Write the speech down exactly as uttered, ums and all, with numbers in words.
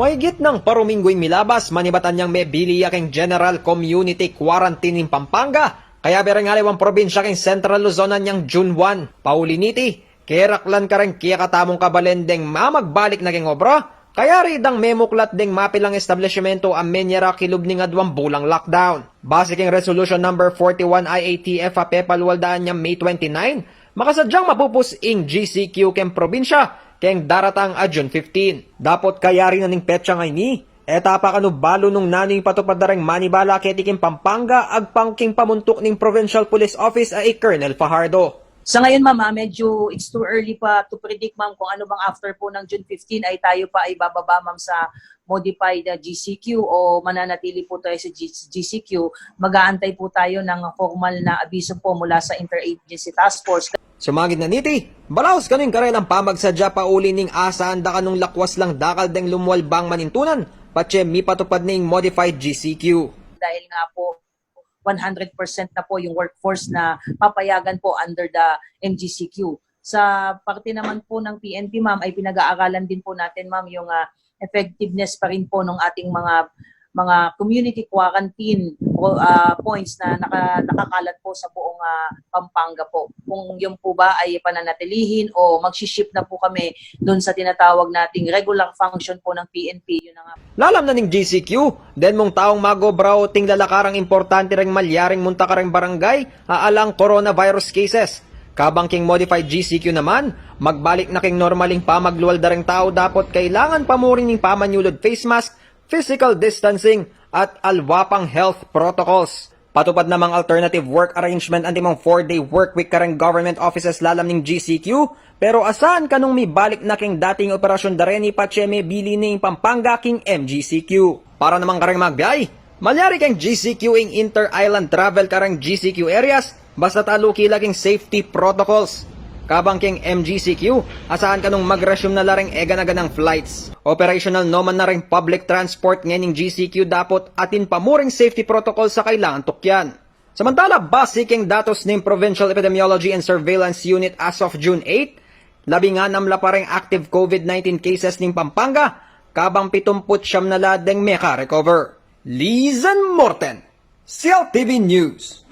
Igit nang paruminggu ing milabas, manibat anyang mebili ya keng general community quarantine ning Pampanga. Kayabe reng aliwang probinsya keng Central Luzon anyang June one. Pauli niti, keraklan kareng kekatamung kabalen deng mamagbalik na keng obra, kayari dang memuklat deng mapilang establisyemento a menyera kilub ning aduang bulang lockdown. Base keng Resolution Number forty-one I A T F a pepalwal da anyang May twenty-nine, makasadyang mapupus ing G C Q keng probinsya keng daratang a June fifteen. Dapot kayari na ning petsa ngeni, e ta pa kanu balu nung nanu ing patupad da reng manibala keti keng Pampanga agpang keng pamuntuk ning Provincial Police Office a i Colonel Fajardo. Sa ngayon, ma'am, ah, medyo it's too early pa to predict, ma'am, kung ano bang after po ng June fifteen ay tayo pa ay bababa, ma'am, sa modified, ah, G C Q o mananatili po tayo sa G-, G C Q. Mag-aantay po tayo ng formal na abiso po mula sa Interagency Task Force. Sumagid na niti, balaus kanu ing karelang pamagsadya pauli ning asahan da kanung lakwas lang dakal deng lumwal bang manintunan, patse mipatupad na ing modified G C Q. Dahil nga po, one hundred percent na po yung workforce na papayagan po under the M G C Q. Sa parte naman po ng P N P, ma'am, ay pinag-aaralan din po natin, ma'am, yung, ah, effectiveness pa rin po ng ating mga, mga community quarantine po, ah, points na naka-, nakakalat po sa buong, ah, Pampanga po. Kung yun po ba ay pananatilihin o magsishift na po kami doon sa tinatawag nating regular function po ng P N P. Yun na nga. Lalam na ning G C Q, den mung taung magobra o tingala kareng importante reng malyaring munta kareng barangay a alang coronavirus cases. Kabang king modified G C Q naman, magbalik na king normal ing pamaglual da reng tau, dapot kailangan pa mu rin ing pamanyulud face mask, physical distancing, at alwa pang health protocols. Patupad namang alternative work arrangement antimong four-day work week kareng government offices lalam ning G C Q, pero asahan kanung mibalik na king dating operasyon da reni patse mebili ne ing Pampanga king M G C Q. Para namang kareng magbiay, malyari keng G C Q ing inter-island travel kareng G C Q areas, basta taluki la king safety protocols. Kabang keng M G C Q, asahan kanung mag-resume na la reng e gana-ganang flights. Operational no man na reng public transport ngening G C Q dapot atin pa mu ring safety protocols a kailangan tukyan. Samantala, base keng datos ning Provincial Epidemiology and Surveillance Unit as of June eight, labing-anam la pa reng active COVID nineteen cases ning Pampanga, kabang pitumput siyam na la deng meka-recover. Lizan Morten, C L T V News.